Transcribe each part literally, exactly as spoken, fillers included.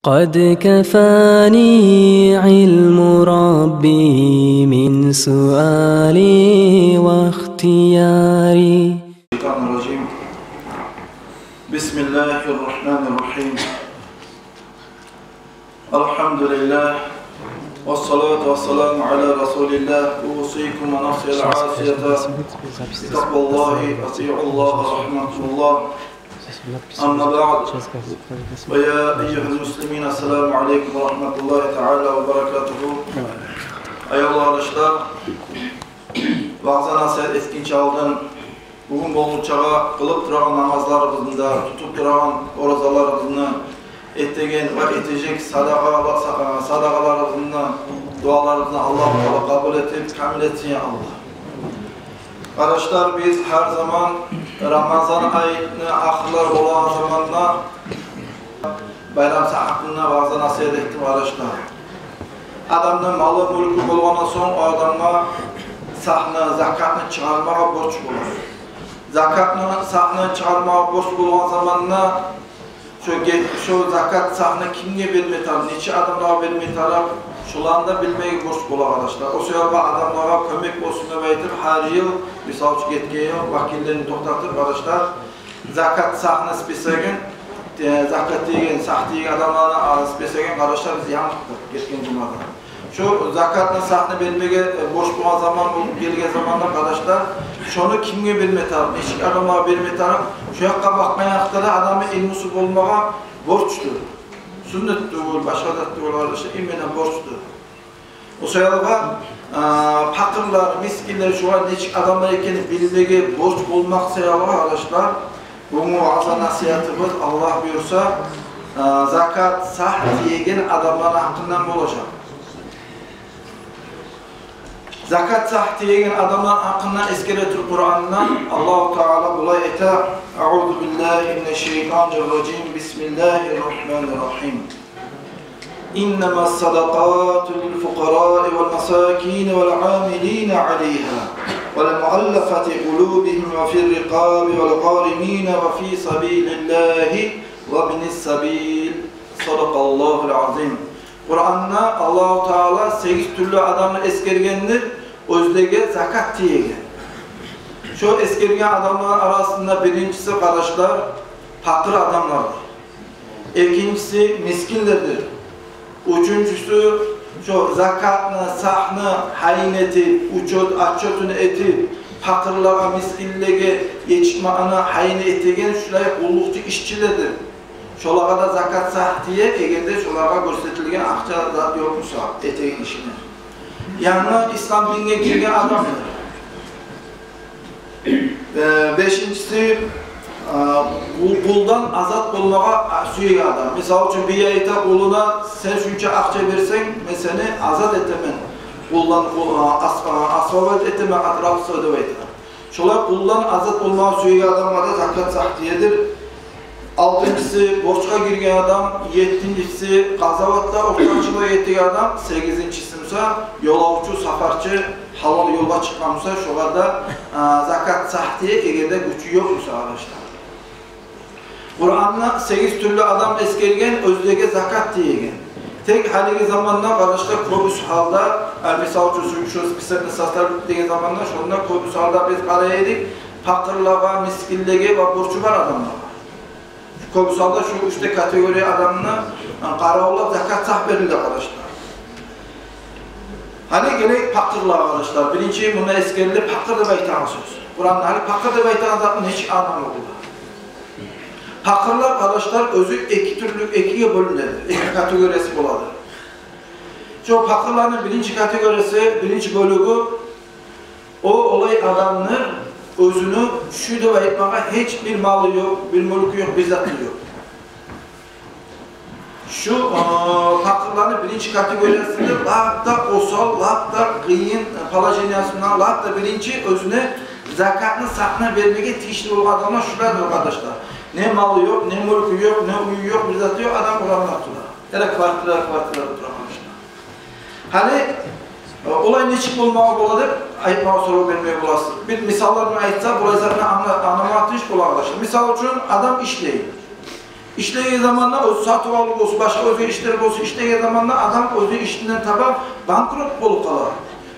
قد كفاني علم ربي من سؤالي واختياري. الشيطان الرجيم. بسم الله الرحمن الرحيم. الحمد لله، والصلاة والسلام على رسول الله. أوصيكم ونفسي العاصية بتقوى الله، أطيعوا الله رحمكم الله. أما بعد، فيا أيها المسلمين، السلام عليكم ورحمة الله تعالى وبركاته. Аявлу къардашлар, ваъза-насигьат этгинче алдын, бугюн болгъунчагъа къылып турагъан намазларыбызны да, тутуп турагъан оразаларыбызны, этеген ва этежек садагъа-, садагъаларыбызны, дуаларыбызны Аллагьу Таала къабул этип, камил этсин, я Аллагь. Къардашлар, биз гьар заман Рамазан айны ахырлар болагъан заманда байрам сагьатында ваъза-насигьат этдим, къардашлар. Адамны малы-мюлкю болгъандан сонг, о адамгъа сагьны, закатны чыгъармагъа борч бола. Закатны, сагьны чыгъармагъа борч болгъан заманда, шо ге-, шо закат сагьны кимге берме тарыкъ, нече адамлагъа берме тарыкъ, шоланы да билмеге борч бола, къардашлар. О саялы адамлагъа кёмек болсун деп айтып, гьар йыл, мисал учун, гетген йыл вакиллени токътатып, къардашлар, закат сагьны списогин, э, закат деген, сагь деген адамланы, а, списогин, къардашлар, биз яныкъдыкъ гетген жумада. Шо закатны, сагьны бермеге, э, борч болгъан заман болуп гелген заманда, къардашлар, шону кимге берме тарыкъ, нечик адамлагъа берме тарыкъ, шо якъгъа бакъгъан якъда да адамны илмусу болмагъа борчдур. Сюннет тюгюл, башгъа зат тюгюл, къардашлар, именно борчдур. О саялы, а, пакъырлар, мискинлер, шолар нечик адамлар экенин билмеге борч болмакъ саялы, къардашлар, бугюнгю ваъза-насигьатыбыз, Аллагь буюрса, а, закат сагь тиеген адамланы гьакъындан болажакъ. Закат сагь тиеген адамланы гьакъындан эсгере туруп, Къуранда Аллагьу Таала булай айта: أعوذ بالله من الشيطان الرجيم. بسم الله الرحمن الرحيم. إنما الصدقات للفقراء والمساكين والعاملين عليها والمؤلفة قلوبهم وفي الرقاب والغارمين وفي سبيل الله وابن السبيل. صدق الله العظيم. Къуранда Аллагьу Таала сегиз тюрлю адамны эсгергендир, оьзлеге закат тиеген. Шо эсгерген адамланы арасында биринчиси, къардашлар, пакъыр адамлардыр. Экинчиси мискинлердир. Уьчюнчюсю, шо закатны, сагьны гьайын этип, учёт, отчётун этип, пакъырлагъа, мискинлеге етишмекни гьайын этеген шулай къуллукъчу ишчилердир. Шолагъа да закат сагь тие, эгер де шолагъа гёрсетилген акъча зат ёкъ буса этеген ишине. Янгы ислам динге гирген адамдыр. Э, бешинчиси, э, къу-, къулдан азат болмагъа, а, сюеген адам. Мисал учун, бир айта къулуна: «Сен шунча акъча берсенг, мен сени азат этемен къулдан, къу-, а, ас-, а, освободить этемен от рабства», — деп айта. Шолай къулдан азат болмагъа сюеген адамгъа да закат сагь тиедир. Алтынчысы — борчгъа гирген адам, еттинчиси — къазаватда ортакъчылыкъ этген адам, сегизинчиси буса — ёлавчу, сапарчы, гьалал ёлгъа чыкъгъан буса, шогъар да, а, закат сагь тие, эгер де гючю ёкъ буса, къардашлар. Къуранда сегиз тюрлю адам эсгерген, оьзлеге закат тиеген. Тек гьалиги заманда, къардашлар, кёбюсю гьалда, а, мисал учун, шо списокну составить этеген заманда, шонда кёбюсю гьалда биз къарай эдик пакъырлагъа, мискинлеге ва борчу бар адамлагъа. Кёбюсю гьалда шу уьч де категория адамны, а, къаравуллап закат сагь бериле, къардашлар. Гьали гелейик пакъырлагъа, къардашлар. Биринчи мунда эсгериле пакъыр деп айтагъан сёз. Къуранда гьали пакъыр деп айтагъан затны нечик англама бола? Пакъырлар, къардашлар, оьзю эки тюрлю, экиге бёлюнеди, эки категориясы болады. Шо пакъырланы биринчи категориясы, биринчи бёлюгю, о олай адамны, оьзюню шу деп айтмагъа гьеч бир малы ёкъ, бир мюлкю ёкъ, бир заты ёкъ. Шу, э, пакъырланы биринчи категориясыдыр, лап да осал, лап да къыйын, э, положениясында, лап да биринчи оьзюне закатны, сагьны бермеге тийишли болгъан адамлар шулардыр, къардашлар. Не малы ёкъ, не мюлкю ёкъ, не уьюю ёкъ, бир заты ёкъ, адам къураллар тура. Яда квартира, квартира тура, къардашлар. Гьали, э, олай нечик болмагъа бола деп айтмагъа, сорав бермеге боласыз. Бир мисаллар булан айтса, булай затны англа-, англамагъа тийиш бола, къардашлар. Мисал учун, адам ишлей. Ишлеген заманда оьзю сатып алып болсун, башгъа оьзге ишлер болсун, ишлеген заманда адам оьзю ишинден таба банкрот болуп къала.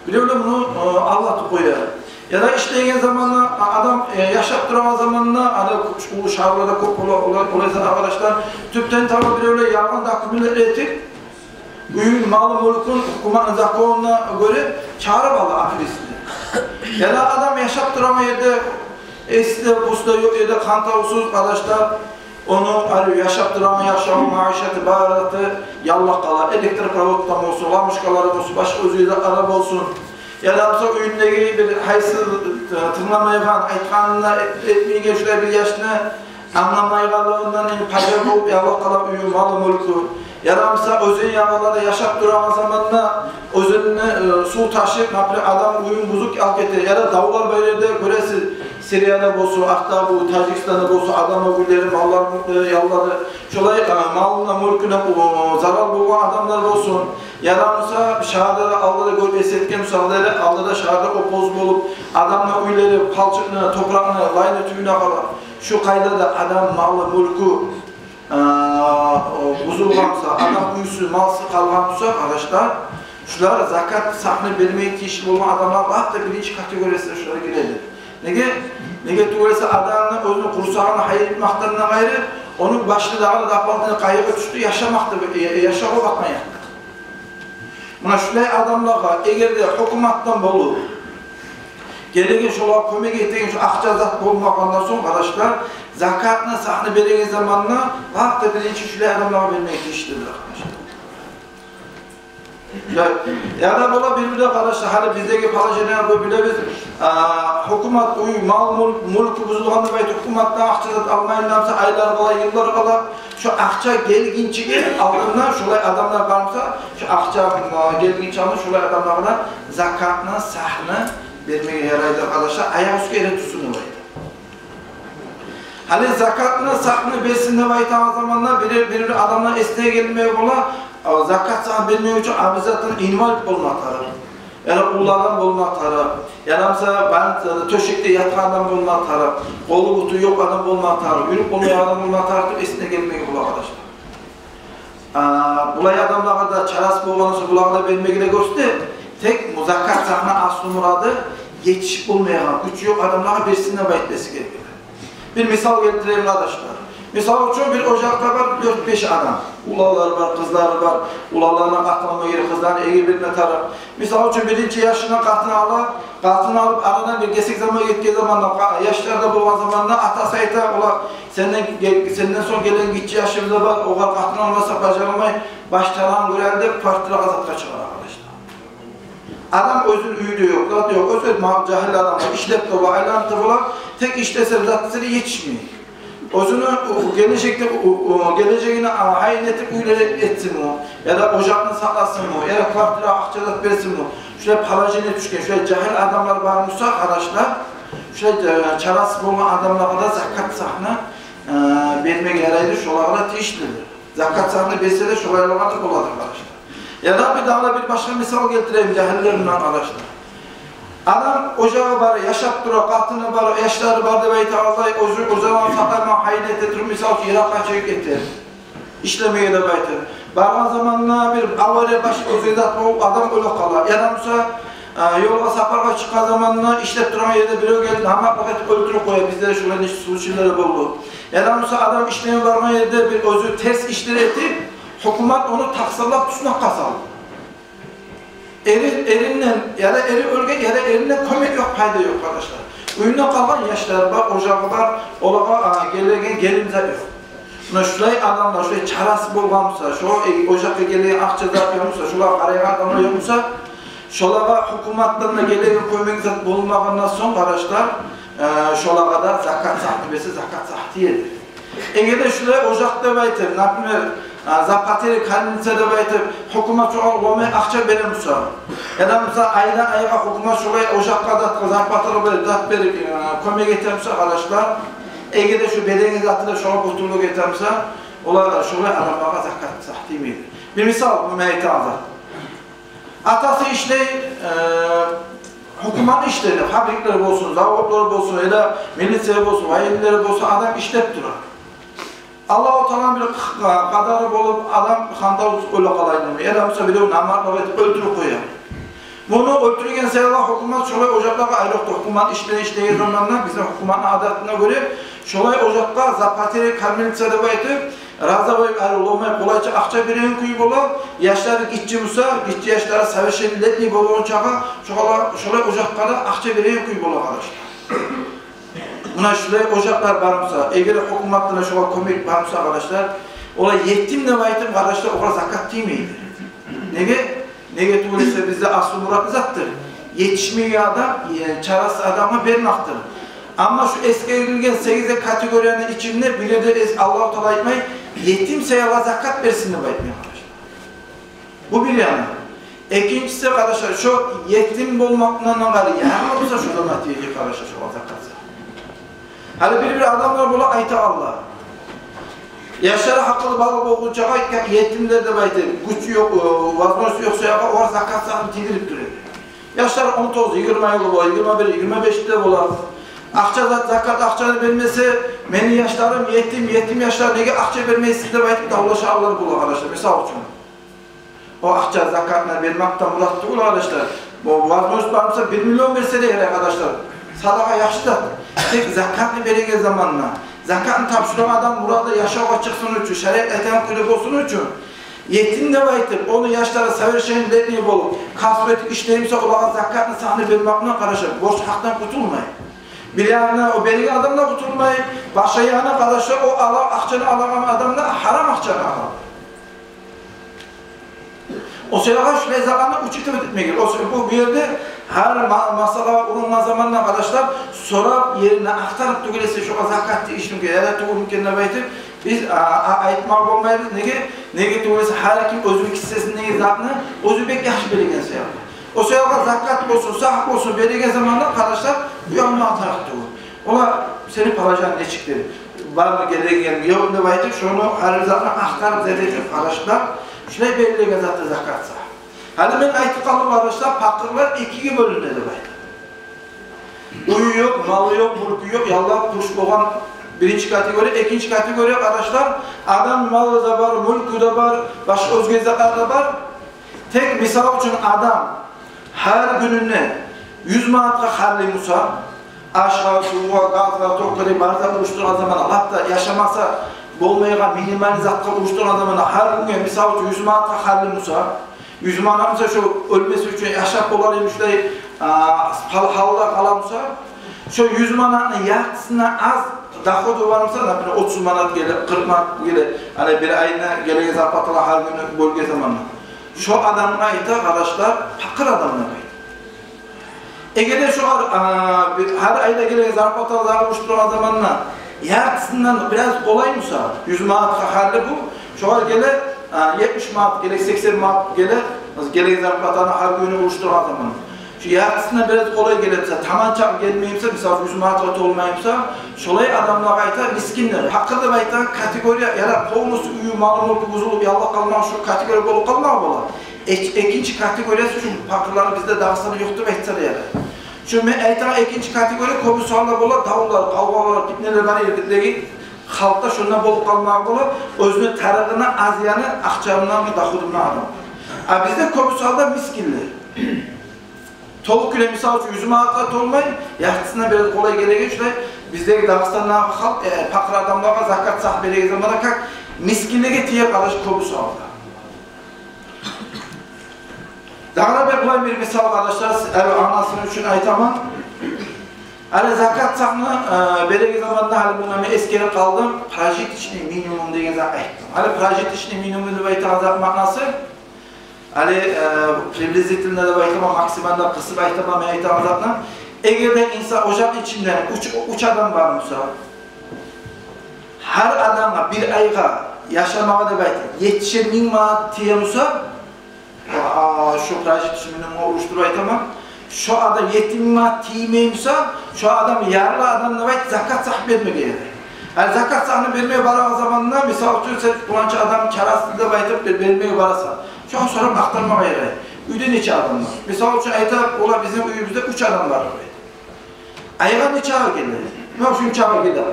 Биревлер муну, э, алдатып къоя. Яда ишлеген заманда, а, адам, э, яшап турагъан заманда, ада уллу шагьарларда кёп бола, олай, олай зат, къардашлар, тюпден таба биревлер ялгъан документлер этип, уьюн, малын, мюлкюн гьукуматны законуна гёре чыгъарып ала, аферистлер. Яда адам яшап турагъан ерде, эси де, бусу да ёкъ ерде, къантавсуз, къардашлар, ону, гьали, яшап турагъан яшаву, маишаты, бары заты яллап къала. Электропроводдан болсун, лампочкалары болсун, башгъа оьзге затлары болсун. Яда буса уьюндеги бир гьайсыз, э, тынгламайгъан, айтгъанын да эт-, этмейген шулай бир яшны англамайгъанлыгъындан, энни, пайда болуп яллап къала уьюн, малын, мюлкюн. Яда буса оьзен ягъаларда яшап турагъан заманда оьзенни, э, сув ташып, например, адам уьюн бузуп алып гете. Яда давлар бар ерде гёресиз, Сирияда болсун, артда бу Таджикистанда болсун, адамны уьйлери, малларын, э, яллады. Шолай, э, малына, мюлкюне, о, зарал болгъан адамлар болсун. Яда буса шагьарда да, алда да гёрюп эсгертген буса, алда да шагьарда опоз болуп, адамны уьйлери палчыкъны, топуракъны лайны тюбюне къала. Шу къайдада адам малы, мюлкю, э, бузулгъан буса, адам уьйсюз, малсыз къалгъан буса, къардашлар, шулар закат, сагьны бермеге тийишли болгъан адамлар лап да биринчи категориясына шулар гиреди. Неге? Неге тюгюл эсе, адамны оьзюню къурсагъын гьайын этмекден къайры, ону башына дагъы да дополнительно къайгъы тюшдю, яшамакъ да, э, э, яшавгъа бакъмай. Муна шулай адамлагъа, эгер де гьукуматдан болуп гелеген, шолагъа кёмек этеген шу акъча зат болмагъандан сонг, къардашлар, закатны, сагьны береген заманда лап да биринчи шулай адамлагъа бермеге тийишлидир, къардашлар. Я, яда бола бир-бирде, къардашлар, гьали биздеги положениени билебиз. А, гьукумат уьй, мал, мюлк, мюлкю бузулгъан деп айтып, гьукуматдан акъча зат алмайын деп буса, айлар къала, йыллар къала. Шу акъча гелгинчеге алдында шулай адамлар бар буса, шу акъча, а, гелгинче алдын шулай адамлагъа да закатны, сагьны бермеге ярайды, къардашлар, аякъ уьстге эретурсун деп айта. Гьали закатны, сагьны берсин деп айтагъан заманда бир, бир, бир адамлар эсине гелмеге бола, а, закат, сагь бермек учун обязательно инвалид болма тарыкъ. Яда уллу адам болма тарыкъ. Яда буса больницада, тёшекде ятгъан адам болма тарыкъ. Къолу-буту ёкъ адам болма тарыкъ. Юрюп болмайгъан адам болма тарыкъ деп эсине гелмеге бола, къардашлар. А, булай адамлагъа да чарасы болгъан сонг, булагъа да бермеге де гёрсете. Тек бу закат, сагьны аслу мурады етишип болмайгъан, гючю ёкъ адамлагъа берсин деп айтмасы герек. Бир мисал гелтирейим, къардашлар. Мисал учун, бир ожакъда бар дёрт-беш адам. Уланлары бар, къызлары бар. Уланларына къатын алма герек, къызларын эгер берме тарыкъ. Мисал учун, биринчи яшына къатын ала, къатын алып, арадан бир гесек заман гетген заманда, къа-, яшлар да болгъан заманда атасы айта: «Олар, сенден ге-, сенден сонг гелген гиччи яшыбыз да бар, огъар къатын алмасакъ бажарылмай, баш тарагъын гёрели», — деп, квартирагъа затгъа чыгъара, къардашлар. Адам оьзюню уьюнде ёкъ, заты ёкъ, оьзю ма-, жагьил адам, ишлеп де бола, айланып да бола, тек ишлесе, зат сири етишмей. Оьзюню, у, гележекде, у, у, гележегин, а, гьайын этип уьйлер этсинми, яда ожакъны сакъласынмы, яда квартирагъа акъча зат берсинми? Шулай положение тюшген, шулай жагьил адамлар бар буса, къардашлар, шулай, э, чарасы болгъан адамлагъа да закат, сагьны, э, бермеге ярайды, шолагъа да тийишлидир. Закат, сагьны берсе де, шолайлагъа да боладыр, къардашлар. Яда бир дагъы да бир башгъа мисал гелтирейим жагьиллер булан, къардашлар. Адам ожагъы бар, яшап тура, къатыны бар, яшлары бар деп айтагъанлай, оьзю, оьзю сакълама гьайын эте туруп, мисал учун, йыракъгъа чыгъып гете ишлемеге деп айтып. Баргъан заманда бир авария, башгъа оьзге зат болуп, адам оьлюп къала. Яда буса, э, ёлгъа, сапаргъа чыкъгъан заманда ишлеп турагъан ерде бирев гелип, намартлыкъ этип оьлтюрюп къоя. Бизде шулай нече случайлар болду. Яда буса адам ишлеме баргъан ерде бир оьзю терс ишлер этип, гьукумат ону такъсырлап туснакъгъа салды. Эри, эринден, яда эри оьлген, яда эринден кёмек ёкъ, пайда ёкъ, къардашлар. Уьюнде къалгъан яшлары бар, ожагъы бар, олагъа, а, гелеген гелим зат ёкъ. Муна шулай адамлар, шулай чарасы болгъан буса, шо, э, ожакъгъа гелеген акъча зат ёкъ буса, шолагъа къарайгъан адамлар ёкъ буса, шолагъа гьукуматдан да гелеген кёмек зат болмагъандан сонг, къардашлар, э, шолагъа да закат, сагьны берсе, закат, сагь тиеди. Эгер де шулай ожакъ деп айтып, например, а, за потери кормильца деп айтып, гьукумат шогъар уламай акъча бере буса, яда буса айдан айгъа гьукумат шолай ожакъгъа зат, зарплата берип, зат берип, э, кёмек эте буса, къардашлар, эгер де шу береген заты да шогъар къутуллукъ эте буса, олар, шолай адамлагъа закат, сагь тиймейди. Бир мисал, муну мен айтагъан зат. Атасы ишлей, э, гьукумат ишлейди, фабриклер болсун, заводлар болсун, яда милиция болсун, военныйлер болсун, адам ишлеп тура. Аллагьу Тааланы бир къа-, къадары болуп, адам хантав оьле къалайдымы, яда буса бирев намартлыкъ этип оьлтюрюп къоя. Муну оьлтюрген саялы гьукумат шолай ожакълагъа айрокъда, гьукумат ишлеген, ишлеген заманда бизин гьукуматны адатына гёре шолай ожакъгъа за потери кормильца деп айтып, разовой, ари болмай, къолайча акъча береген кюй бола. Яшлары гиччи буса, гиччи яшлары совершеннолетний болгъунчагъа шолай, шолай ожакъгъа да акъча береген кюй бола, къардашлар. Муна шулай ожакълар бар буса, эгер гьукуматдан шогъар кёмек бар буса, къардашлар, олар етим деп айтып, къардашлар, огъар закат тиймейди. Неге? Неге тюгюл эсе бизде аслу мурат затдыр етишмеген адам, э, чарасыз адамгъа бермакъдыр. Амма шу эсгерилген сегиз де категорияны ичинде бири де эс-, Аллагьу Таала айтмай, етим саялы закат берсин деп айтмай, къардашлар. Бу бир яны. Экинчиси, къардашлар, шо етим болмакъдан къайры, ярлы буса, шо заман тийежек, къардашлар, шогъар закат. Гьали бир-бир адамлар бола, айта, Аллагь, яшлары гьакъыллы, балыкъ болгъунчагъа, етимлер деп айтып, гючю ёкъ, э, возможность ёкъ саялы, огъар закат сагьын тийдирип тура. Яшлары он тогъуз, йигирма йыллы бола, йигирма бир, йигирма беш де бола. Акъча зат, закат акъчаны бермесе, мени яшларым етим, етим яшлар, неге акъча бермейсиз деп айтып давлашагъанлар бола, къардашлар. Мисал учун. О акъча закатны бермакъдан мурат тюгюл, къардашлар. Бу возможность бар буса, бир миллион берсе де ярай, къардашлар. Садагъа яхшы зат. Тек закатны береген заманда, закатны тапшурагъан адам мурады яшавгъа чыкъсын учун, шариат айтагъан кюйде болсун учун, етим деп айтып, ону яшлары совершеннолетний болуп, касп этип ишлей буса, олагъа закатны сагьын бермакъдан, къардашлар, борч гьакъдан къутулмай. Бир янындан о береген адам да къутулмай, башгъа янындан, къардашлар, о ала, акъчаны алагъан адам да гьарам акъчаны ала. О саялы шулай затланы учитывать этмеге. О саялы бу, бу ерде гьар ма-, масъалагъа урунгъан заманда, къардашлар, сорап, ерине ахтарып, тюгюл эсе шогъар закат тийишмикен, яда тюгюлмюкен деп айтып, биз, а, а, айтмагъа болмайбыз. Неге? Неге тюгюл эсе гьар ким оьзюню киссесиндеги затны оьзю бек яхшы билеген саялы. О саялы закат болсун, сагь болсун, береген заманда, къардашлар, уялмагъа тарыкъ тюгюл. Олар сени положениенг нечикдир, бармы гелегенг, ёкъму деп айтып, шону гьар бир затны ахтарып, зат этип, къардашлар, шулай берилеген затдыр закат сагь. Гьали мен айтып къалдым, къардашлар, пакъырлар экиге бёлюне деп айтып. Уьюю ёкъ, малы ёкъ, мюлкю ёкъ, яллап къурш болгъан биринчи категория, экинчи категория, къардашлар, адам малы да бар, мюлкю де бар, башгъа оьзге затлар да бар. Тек, мисал учун, адам гьар гюнюне юз манатгъа харжлай буса, ашгъа, сувгъа, газгъа, токгъа деп бары да урушдургъан заманда, лап да яшамаса болмайгъан минимальный затгъа урушдургъан заманда, гьар гюнге, мисал учун, юз манатгъа харжлай буса, юз манат буса, шо оьлмес учун яшап болар йимик шулай, а, гьал-, гьалда къала буса, шо юз манатны яртысындан аз доходу бар буса, например, отуз манат геле, къыркъ манат геле, гьали бир айны гелеген зарплаталагъа гьар гюнню бёлген заманда, шо адамгъа айта, къардашлар, пакъыр адам деп айта. Эгер де шогъар, а, бир, гьар айда гелеген зарплаталагъа урушдургъан заманда яртысындан бираз къолай буса, юз манатгъа харжлай бу, шогъар геле, а, етмиш манат геле, сексен манат геле, гелеген зарплатаны гьар гюнню урушдургъан заманда. Шо яртысындан бираз къолай геле буса, таман чакъы гелмей буса, мисал, юз манатгъа толмай буса, шолай адамлагъа айта мискин деп. Пакъыр деп айтагъан категория, яда полностью уьюю, малы, мюлкю бузулуп, яллап къалмагъан, шо категория болуп къалмагъа бола. Эк-, экинчи категориясы, чюнки пакъырланы бизде Дагъыстанда ёкъ деп айтса да ярай. Шо мен айтагъан экинчи категория кёбюсю гьалда бола, давлар, къавгъалар, питнелер бар ерлердеги халкъда, шонда болуп къалмагъа бола, оьзюню тарыгъына аз яны, акъчасындан, доходундан адам. А бизде кёбюсю гьалда мискинлер. Толу кюйде, мисал учун, юз манатгъа толмай, яртысына бираз къолай гелеген шулай, биздеги Дагъыстандагъы халкъ, э, пакъыр адамлагъа закат сагь береген заманда как мискинлеге тие, къардаш, кёбюсю гьалда. Дагъы да бир, булай бир мисал, къардашлар, сиз, э, англасын учун айтаман. Гьали закат сагьны, э, береген заманда, гьали муна мен эсгерип къалдым, прожиточный минимум деген зат айтдым. Гьали прожиточный минимум деп айтагъан зат маънасы, гьали, э, приблизительно деп айтаман, максимально къысып айтаман мен айтагъан затны. Эгер де инсан, ожакъ ичинде уьч, уьч адам бар буса, гьар адамгъа бир айгъа яшамагъа деп айтып етишер минг манат тие буса, а, шо прожиточный минимумгъа урушдуруп айтаман. Шо адам етти минг манат тиймей буса, шо адам ярлы адам деп айтып закат сагь бермеге ярай. Гьали закат сагьны бермеге барагъан заманда, мисал учун, сен пуланча адам чарасыз деп айтып бер-, бермеге барасан. Шону сорап ахтармагъа ярай. Уьйде нече адам бар? Мисал учун айтайыкъ, олар, бизин уьюбюзде уьч адам бар деп айтып. Айгъа нече геле? Муна шунча геле.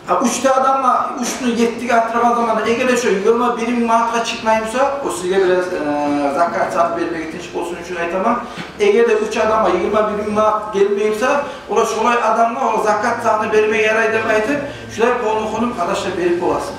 А уьч де адамгъа уьчню еттиге арттыргъан заманда, эгер де шо йигирма бир минг манатгъа чыкъмай буса, о сизге бираз, э, закат сагьны бермеге тынч болсун учун айтаман. Эгер де уьч адамгъа йигирма бир минг манат гелмей буса, олар шолай адамгъа о закат сагьны бермеге ярай деп айтып, шулай полный-полный, къардашлар, берип боласыз.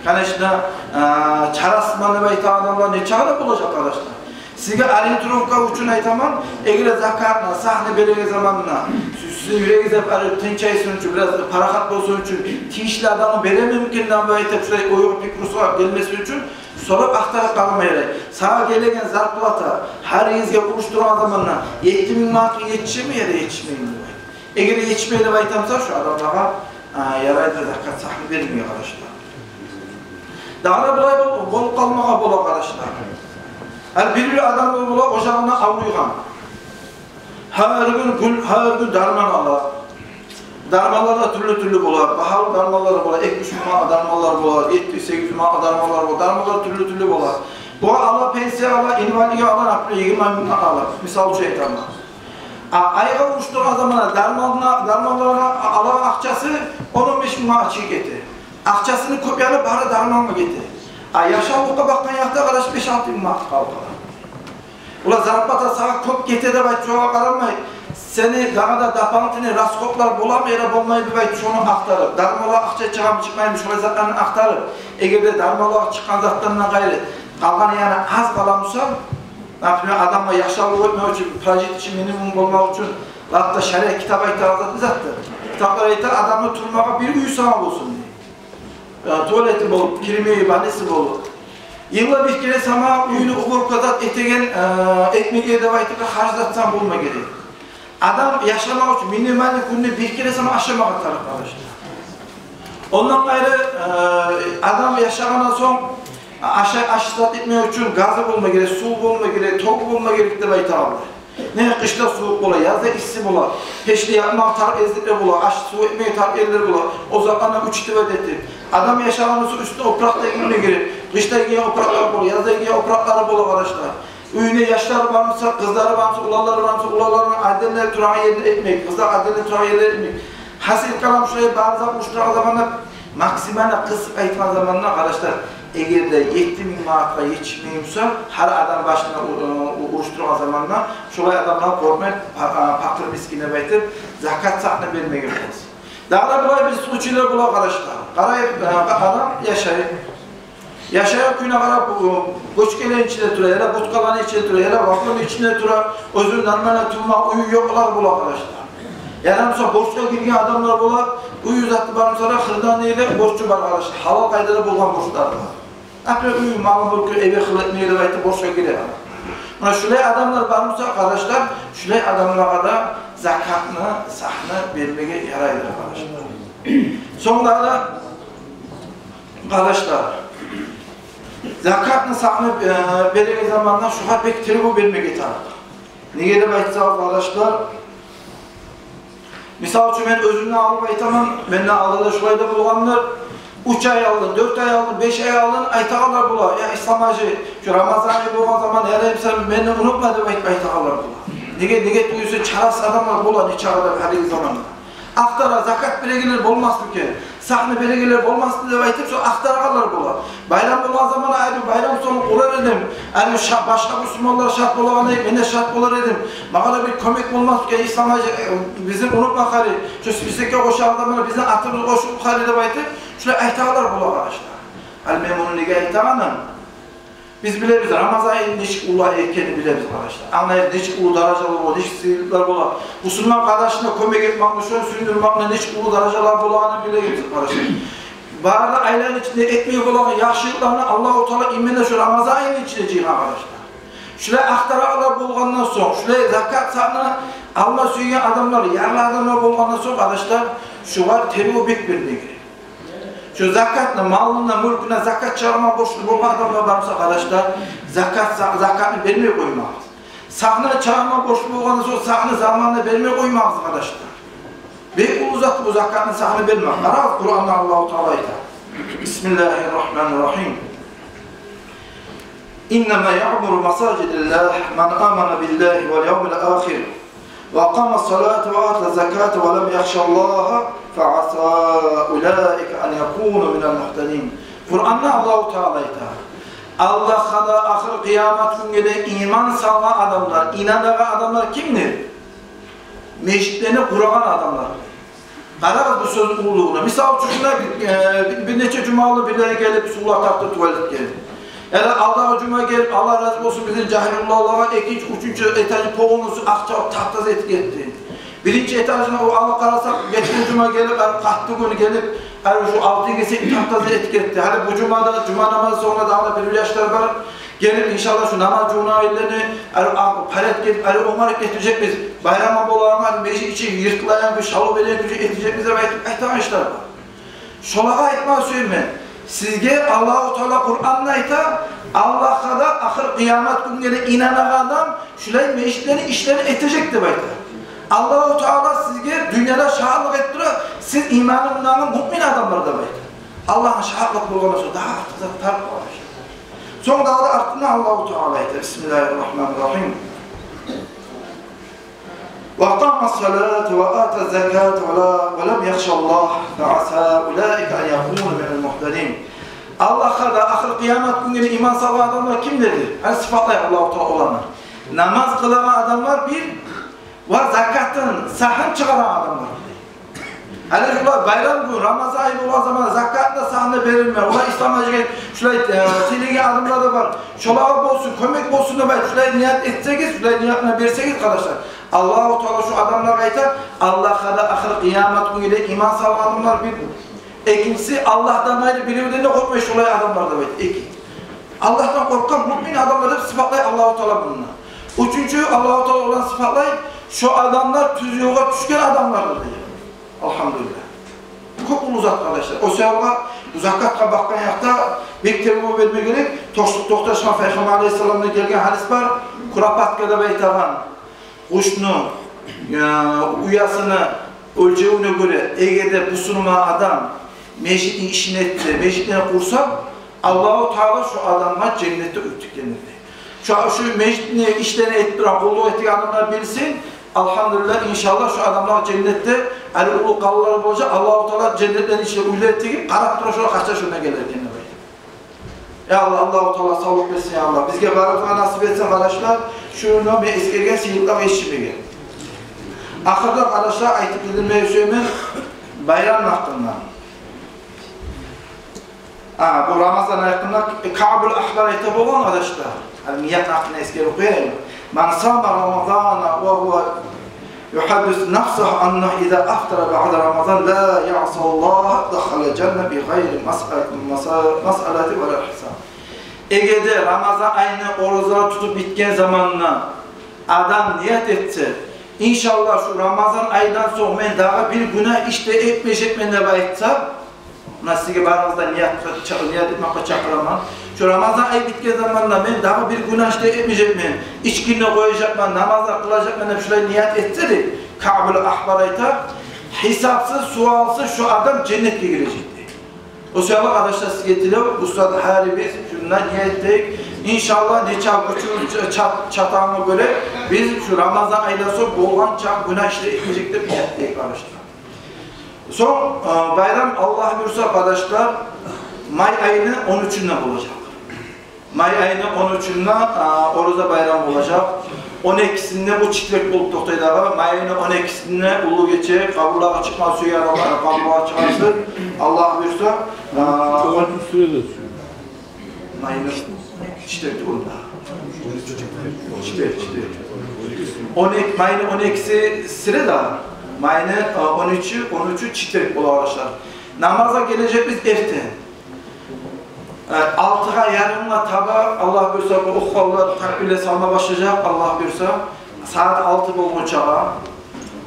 Конечно, э, чарасыз мен деп айтагъан адамлар нечакъы да болажакъ, къардашлар. Сизге ориентировка учун айтаман, эгер де закатны, сагьны береген заманда, сиз, сизин юрегигиз де бир тынчайсын учун, бираз парахат болсун учун, тийишли адамгъа беременмикен деп айтып, шулай ой-пикру сагъа гелмесин учун, сорап ахтарып къарама ярай. Сагъа гелеген зарплата, гьар айыгъызгъа урушдургъан заманда, етти минг манатгъа етишеми яда етишмейми деп айтып. Эгер де етишмей деп айта буса, шо адамлагъа, а, ярайды закат сагьны бермеге, къардашлар. Дагъы да булай бол-, болуп къалмагъа бола, къардашлар. Гьали бир-бир адамлар бола, ожагъына авруйгъан. Гьар гюн, гюн, гьар гюн дарман ала. Дарманлар да тюрлю-тюрлю бола. Багьалы дарманлар бола, эки-уьч минг манат дарманлар бола, етти, сегиз минг манат дарманлар бола. Дарманлар тюрлю-тюрлю бола. Бу ала, пенсия ала, инвалидге ала, например, йигирма минг манат ала. Мисал учун айтаман. А айгъа урушдургъан заманда дарманына, дарманларына алагъан акъчасы он-он беш минг манат чыгъып гете. Акъчасыны кёп яны бары дармангъа гете. А яшавлукъгъа бакъгъан якъда, къараш, беш-алты минг манат къалып къала. Олар зарплата сагъа кёп гете деп айтып, шогъар къарамай, сени дагъы да дополнительный расходлар боламы яда болмаймы деп айтып, шону ахтарып, дарманлагъа акъча чыгъамы, чыкъмаймы, шолай затланы ахтарып, эгер де дарманлагъа чыкъгъан затлардан къайры къалгъан яны аз къала буса, например, адамгъа яшавлукъ этмек учун, прожиточный минимум болмакъ учун, лап да шариат китап айтагъан зат не затдыр? Китаплар айта, адамны турмагъа бир уьй сама болсун дей. Э, туалети болуп, кирмеги, банясы болуп. Йылда бир керен сама уьйню уборка зат этеген, э, этмеге деп айтып, харж зат сама болма герек. Адам яшамакъ учун минимальный гюнде бир керен сама ашамагъа тарыкъ, къардашлар. Ондан къайры, э, адам яшагъандан сонг, аша-, аш зат этмек учун газы болма герек, суву болма герек, тогу болма герек деп айтагъанлар. Не къышда сувукъ бола, язда исси бола, печде якъмагъа тарыкъ ерлер бола, аш-сув этмеге тарыкъ ерлер бола, о затланы учитывать этип. Адам яшагъандан сонг уьстюне опуракъ да гийме герек, къышда гийген опуракълар бола, язда гийген опуракълары бола, къардашлар. Уьюнде яшлары бар буса, къызлары бар буса, уланлары бар буса, уланларына отдельно турагъан ерин этмек, къызлагъа отдельно турагъан ерлер этмек. Гьасили калам, шулай бары зат урушдурагъан заманда, максимально къысып айтгъан заманда, къардашлар, эгер де етти минг манатгъа етишмей буса, гьар адам башына у-, у-, урушдурагъан заманда, шолай адамлар къоркъмай, па-, а, пакъыр-мискин деп айтып, закат сагьны бермеге боласыз. Дагъы да булай бир случайлар бола, къардашлар. Къарай, а, адам яшай. Яшайгъан кюйюне къарап, о, бочкаланы ичинде тура, яда будкаланы ичинде тура, яда вагонну ичинде тура, оьзюню нормально турма уьюю ёкълар бола, къардашлар. Яда, мисал, борчгъа гирген адамлар бола, уьюю заты бар буса да, хырдан эйле борчу бар, къардашлар. Гьалал къайдада болгъан борчлар бар. Например, уьй, малы-мюлкю эве хыл этмеге деп айтып борчгъа гире адам. Муна шулай адамлар бар буса, къардашлар, шулай адамлагъа да закатны сагьны бермеге ярайдыр, къардашлар. Сонг дагъы да, къардашлар, закатны сагьны, э, береген заманда шугъар бек тергев бермеге тарыкъ. Неге деп айтсагъыз, къардашлар, мисал учун, мен оьзюмден алып айтаман, менден алда да шулай да болгъандыр. Уьч ай алдын, дёрт ай алдын, беш ай алдын айтагъанлар бола: «Я Ислам-гьажи, шу Рамазан ай болгъан заман, ярай буса, мени унутма», — деп айтып айтагъанлар бола. Неге, неге тюгюл эсе, чарасыз адамлар бола нечакъы да гьалиги заманда. Ахтара, закат берегенлер болмасмы экен, сагьны берегенлер болмасмы деп айтып, шо ахтарагъанлар бола. Байрам болгъан заман, ай, бу байрам сонг къурар эдим, ай, ша-, башгъа бусурманлар шат болагъан эди, мен де шат болар эдим. Магъа да бир кёмек болмасмы экен, Ислам-гьажи, э, бизин унутма хари, шо списокгъа къошагъан заманда бизин атыбыз къошулуп хари деп айтып, шулай айтагъанлар бола, къардашлар. Ал мен муну неге айтагъаным? Биз билебиз, Рамазан айны нечик уллу ай экенин билебиз, къардашлар. Англайбыз, нечик уллу даражалар бола, нечик сыйлыкълар бола. Бусурман къардашына кёмек этмекни, шону сююндюрмекни нечик уллу даражалар болагъанын билебиз, къардашлар. Бары да айланы ичинде этмеге болагъан яхшылыкъланы Аллагьу Таала именно шо Рамазан айны ичинде жыйгъан, къардашлар. Шулай ахтарагъанлар болгъандан сонг, шулай закат сагьны алма сюйген адамлар, ярлы адамлар болгъандан сонг, къардашлар, шугъар тергев бек бермеге герек. Шо закатны, малына, мюлкюне закат чыгъарма борчлу болгъан адамлар бар буса, къардашлар, закат, за-, закатны бермей къоймагъыз. Сагьны чыгъарма борчлу болгъандан сонг, сагьны заманында бермей къоймагъыз, къардашлар. Бек уллу зат бу закатны, сагьны бермек. Къарагъыз, Къуранда Аллагьу Таала айта: بسم الله الرحمن الرحيم. إنما يعمر مساجد الله من آمن بالله واليوم الآخر وأقام الصلاة وآتى الزكاة ولم يخش الله فعسى أولئك أن يكونوا من المهتدين. Къуранда Аллагьу Таала айта: Аллагьгъа да, ахыр къыямат гюнге де иман салгъан адамлар, инанагъан адамлар кимдир? Межитлени къурагъан адамлар. Къарагъыз бу сёзню уллулугъуна. Мисал учун, шунда бир, э, бир, бир нече жума алда бирлери гелип, сувлар тартды туалетге. Яда алдагъы жума гелип, Аллагь рази болсун, бизин Жагьилуллагьлагъа экинчи, уьчюнчю этажны полностью акъ чалып, таптаза этип гетди. Биринчи этажны о алып къарасакъ, гетген жума гелип, ар къатты гюн гелип, ар шу алтын гесек таптаза этип гетди. Гьали бу жумада, жума намазы сонгуна дагъы да бир яшлар бар. Гелип, иншаллагь, шу намаз жувунагъан ерлерин, ар, а, парет гетип, ар онгарып гетежекбиз. Байрамгъа болагъан межит ичи йыртылайгъан кюй, шалу береген кюй этежекбиз деп айтып, айтагъан яшлар бар. Шолагъа айтма сюемен. Сизге Аллагьу Таала Къуранда айта, Аллагьгъа да, ахыр къыямат гюнге де инанагъан адам шулай межитлени ишлерин этежек деп айта. Аллагьу Таала сизге дюньяда шагьатлыкъ этип тура, сиз иманы булангъы муъмин адамлар деп айта. Аллагьгъа шагьатлыкъ болгъан сонг дагъы артыкъ зат тарыкъ болмай. Сонг дагъы да артындан Аллагьу Таала айта: بسم الله الرحمن الرحيم. وأقام الصلاة وآتى الزكاة ولا، ولم يخش الله فعسى أولئك أن يكونوا من المهتدين. Аллагьгъа да, ахыр къыямат гюнге де иман салгъан адамлар кимлердир? Гьали сыпатлай Аллагьу Таала оланы. Намаз къылагъан адамлар бир, ва закатын, сагьын чыгъарагъан адамлар. Гьали шулар байрам гюн, Рамазан ай болгъан заман закатны да, сагьын да берилме. Олар ислам гьажгъа шулай, э, тилеген адамлар да бар. Шолагъа болсун, кёмек болсун деп айтып, шулай ният этсегиз, шулай ниятны берсегиз, къардашлар, Аллагьу Таала шу адамлагъа айта, Аллагьгъа да, ахыр къыямат гюнге де иман салгъан адамлар бир. Экинчиси, Аллагьдан къайры биревден де къоркъмай шулай адамлар деп айта. Эки. Аллагьдан къоркъгъан муъмин адамлар деп сыпатлай Аллагьу Таала мунда. Уьчюнчю, Аллагьу Таала оланы сыпатлай, шу адамлар тюз ёлгъа тюшген адамлардыр дей. Альгьамдулиллагь. Кёп уллу зат, къардашлар. О саялы бу закатгъа бакъгъан якъда бек тергев берме герек. Токъ-, токъташгъан Пайхаммар алайгьиссаламдан гелген гьадис бар. Куропатка деп айтагъан къушну, э, уясыны оьлчевюне гёре, эгер де бусурман адам межитни ишин этсе, межитни къурса, Аллагьу Таала шу адамгъа женнетде уьй тикгендир дей. Шу, шу межитни ишлерин этип турагъан, къуллукъ этеген адамлар билсин, альгьамдулиллагь, иншаллагь, шу адамлагъа женнетде гьали уллу къалалар болажакъ, Аллагьу Таала женнетлени ичинде уьйлер тигип, къарап тура, шолар къачан шонда гелер экен деп айта. Я Аллагь, Аллагьу Таала савлукъ берсин, я Аллагь. Бизге барыбызгъа насип этсин, къардашлар. Шуну мен эсгерген сыйлыкълагъа етишмеге. Ахырда, къардашлар, айтып билдирмеге сюемен байрамны гьакъында. А, бу Рамазан ай гьакъында Каъбул Ахбар айта болгъан, къардашлар. Гьали ниятны гьакъында эсгерип къояйым. من صام رمضان وهو يحدث نفسه أنه إذا أفطر بعد رمضان لا يعصى الله دخل الجنة بغير مسألة، مسألة ولا حساب. Эгер де Рамазан айны оразалар тутуп битген заманда адам ният этсе, иншаллагь, шу Рамазан айдан сонг мен дагъы бир гюнагь иш де этмежекмен деп айтса, муна сизге барыгъызны да ният, ният этмеге чакъыраман. Шу Рамазан ай битген заманда мен дагъы бир гюнагь иш де этмежекмен, ичкини де къояжакъман, намазлар къылажакъман деп шулай ният этсе де, Каъбул Ахбар айта, гьисапсыз, суалсыз шу адам женнетге гирежек дей. О саялы, къардашлар, сизге тилев, устаз, гьарибиз шунда ният этейик. Иншаллагь, нечакъы гючю чат-, чатагъангъа гёре биз шу Рамазан айдан сонг болгъан чакъы гюнагь иш де этмежек деп ният этейик, къардашлар. Сонг, э, байрам, Аллагь буюрса, къардашлар, май айны он уьчюнде болажакъ. Май айны он уьчюнде, э, ораза байрам болажакъ. Он экисинде, бу четверг болуп токътай дагъы. Май айны он экисинде уллу гече, къабурлагъа чыкъма сюеген адамлар къабурлагъа чыгъарсыз, Аллагь буюрса. Э, Майны четверг тюгюл. Четверг, четверг. Он эки, майны он экиси среда, майны, э, он уьчю, он уьчю четверг бола, къардашлар. Намазгъа гележекбиз эртен. Э, алтыгъа ярымгъа таба, Аллагь буюрса, бу ухваллар такбирлер салма башлажакъ, Аллагь буюрса. Сагьат алты болгъунчагъа.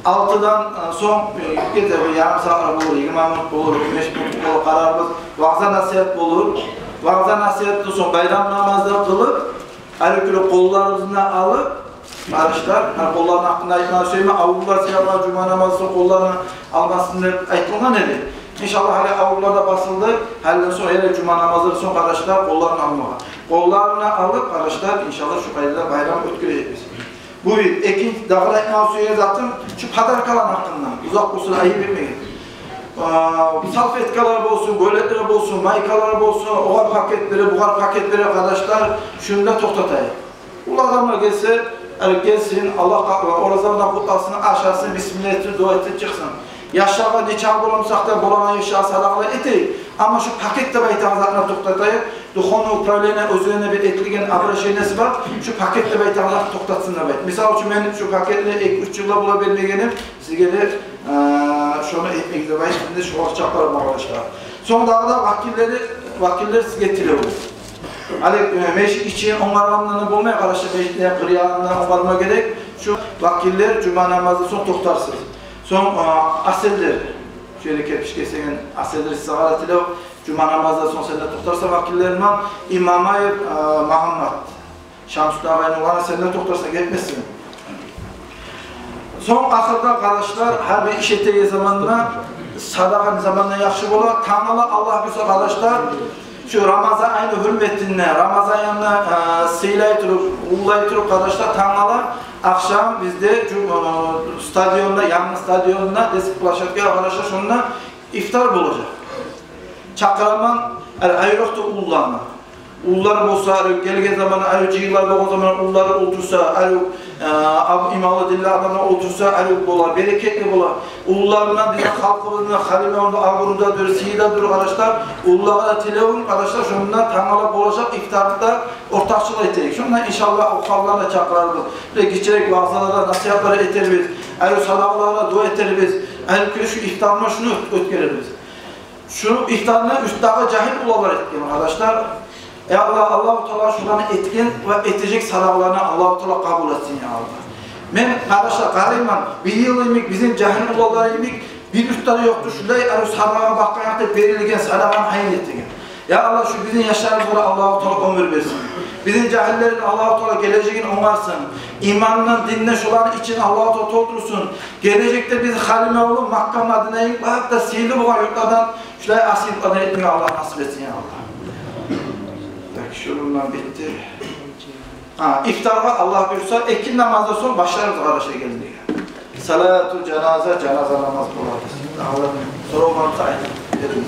Алтыдан, э, сонг, э, гетер бир ярым сагьат болур, йигирма минут болур, он беш минут болур, къарарбыз. Ваъза-насигьат болур. Ваъза-насигьатдан сонг байрам намазлар къылып, гьар экевлер къолларыбызны алып, къардашлар, гьали къолланы гьакъында айтмагъа сюемен, аврулар саялы жума намаздан сонг къолларын алмасын деп айтылгъан эди. Иншаллагь, гьали аврулар да басылды. Гьалиден сонг, яда жума намаздан сонг, къардашлар, къолларын алмагъа. Къолларын алып, къардашлар, иншаллагь, шу къайдада байрам оьтгережекбиз. Бу бир. Экинчи, дагъы да айтмагъа сюеген затым, шу подаркаланы гьакъында. Узакъ болсун, айып этмегиз. А, салфеткалар болсун, гёлеклер болсун, майкалар болсун, огъар пакет бере, бугъар пакет бере, къардашлар, шуну да токътатайыкъ. Уллу адамлар гелсе, гьали гелсин, Аллагь къа-, оразаны къутласын, ашасын, бисмилла этип, дуа этип чыкъсын. Яшлагъа нечакъы боламсакъ да, болагъан яшлагъа садагъа этейик. Амма шу пакет деп айтагъан затны токътатайыкъ. Духовный управление оьзлени бир этилген обращениеси бар. Шу пакет деп айтагъан затны токътатсын деп айт. Мисал учун, мен шу пакетни эки-уьч йыллар бола бермегенмен. Сизге де, э, шону этмек деп айтып, энди шогъар чакъырабыз, къардашлар. Сонг дагъы да вакиллери, вакиллер сизге тилев. Гьали, э, межит ичин онгаргъандан болмай, къардашлар, межитни къыр янын онгарма герек. Шу вакиллер жума намаздан сонг токътарсыз. Сонг, э, асирлер, шу ерде кепиш гесеген асирлер, сагъа да тилев, жума намаздан сонг сен де токътарсан вакиллер булан, Имамаев, э, Магьаммат. Шамсутдин агъайны уланы, сен де токътарсан, гетмессен. Сонг ахырда, къардашлар, гьар бир иш этеген заманда садагъа не заманда яхшы бола? Тангала, Аллагь буюрса, къардашлар, шу Рамазан айны гьюрметине, Рамазан айны, э, сыйлай туруп, уллулай туруп, къардашлар, тангала ахшам бизде жу-, э, стадионда, янгы стадионда, детский площадка, къардашлар, шонда ифтар болажакъ. Чакъыраман, ай-, айрокъда уллуланы. Уллулар болса, арив гелген заман, арив жыйынлар болгъан заман уллулар олтурса, арив, э, аб-, иманлы, динли адамлар олтурса, арив бола, берекетли бола. Уллулар булан бизин халкъыбызны, Халимбекавулну абуру да дюр, сыйы да дюр, къардашлар. Уллулагъа да тилевюм, къардашлар, шонда тангала болажакъ ифтарда ортакъчылыкъ этейик. Шонда, иншаллагь, охалланы да чакъырарбыз. Бир гиччирек ваъзалар да, насигьатлар этербиз. Арив садагъалар да, дуа этербиз. Арив кюйде шу ифтарны шуну оьт-, оьтгерербиз. Шу ифтарны уьстдеги жагьил уланлар этген, къардашлар. Я Аллагь, Аллагьу Таала шуланы этген ва этежек садагъаланы Аллагьу Таала къабул этсин, я Аллагь. Мен, къардашлар, къарайман, бир йыл йимик, бизин жагьил уланлар йимик, бир уьстдеги ёкъду, шулай арив садагъа бакъгъан якъда берилген садагъаны гьайын этеген. Я Аллагь, шу бизин яшларыбызгъа Аллагьу Таала оьмюр берсин. Бизин жагьиллени Аллагьу Таала гележегин онгарсын. Имандан, динден шуланы ичин Аллагьу Таала толтурсун. Гележекде биз Халимбекавулну Макка, Мадина йимик, бары да сыйлы болгъан юртлардан, шулай асил юртлардан этмеге Аллагь насип этсин, я Аллагь. Так, шундан битди. Гьа, ифтаргъа, Аллагь буюрса, экинни намаздан сонг башларбыз, къардашлар, гелмеге. Салату жаназа, жаназа намаз бола. Дагъы сорав бармы, айтып бериңиз.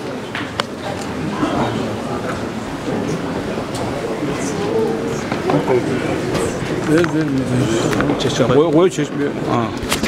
Бер, бер, бер. Чечме. Къой, къой, чечме. Гьа.